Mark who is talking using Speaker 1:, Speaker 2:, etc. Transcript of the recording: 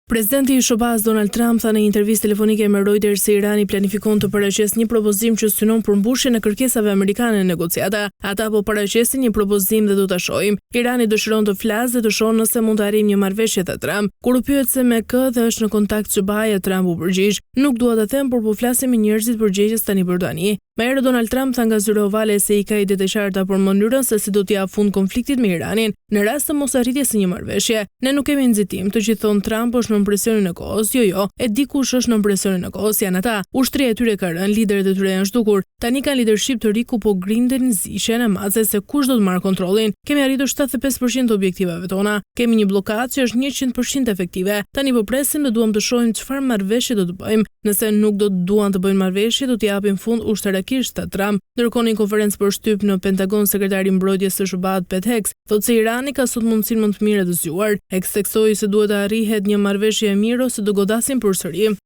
Speaker 1: Presidenti i SHBA-s Donald Trump tha në një intervistë telefonike me Reuters se Irani planifikon të paraqesë një propozim që synon përmbushjen e kërkesave amerikane në negociata. Ata po paraqesin një propozim dhe do ta shohim. Irani dëshiron të flasë dhe të shohë nëse mund të arrijmë një marrëveshje, tha Trump. Kur u pyet se me kë dhe është në kontakt SHBA-ja, Trump u përgjigj, Nuk dua ta them, por po flasim me njerëzit përgjegjës tani për tani. Më herët Donald Trump tha nga Zyra Ovale se i ka idetë e qarta për mënyrën se si do t'i japë fund konfliktit me Iranin, në rast të mosarritjes së një marrëveshje. Ne nuk kemi nxitim, të gjithë thonë Trump është nën presionin e kohës, jo jo, e di kush është nën presionin e kohës, janë ata. Ushtria e tyre ka rënë, liderët e tyre janë zhdukur. Tani kanë lidership të ri ku po grinden ziqen e macet se kush do të marrë kontrollin. Kemi arritur 75% të objektivave tona. Kemi një bllokadë që është 100% efektive. Tani po presim dhe duam të shohim çfarë marrëveshje do të bëjmë. Nëse nuk do të duan të bëjnë marrëveshje, do t'i japim fund ushtarakisht, tha Trump. Ndërkohë në një konferencë për shtyp në Pentagon, sekretari i Mbrojtjes së SHBA-të Pete Hegseth thotë se Irani ka sot mundësinë më të mirë e të zgjuar. Hegseth theksoi se duhet të arrihet një marrëveshje e mirë ose do godasin përsëri.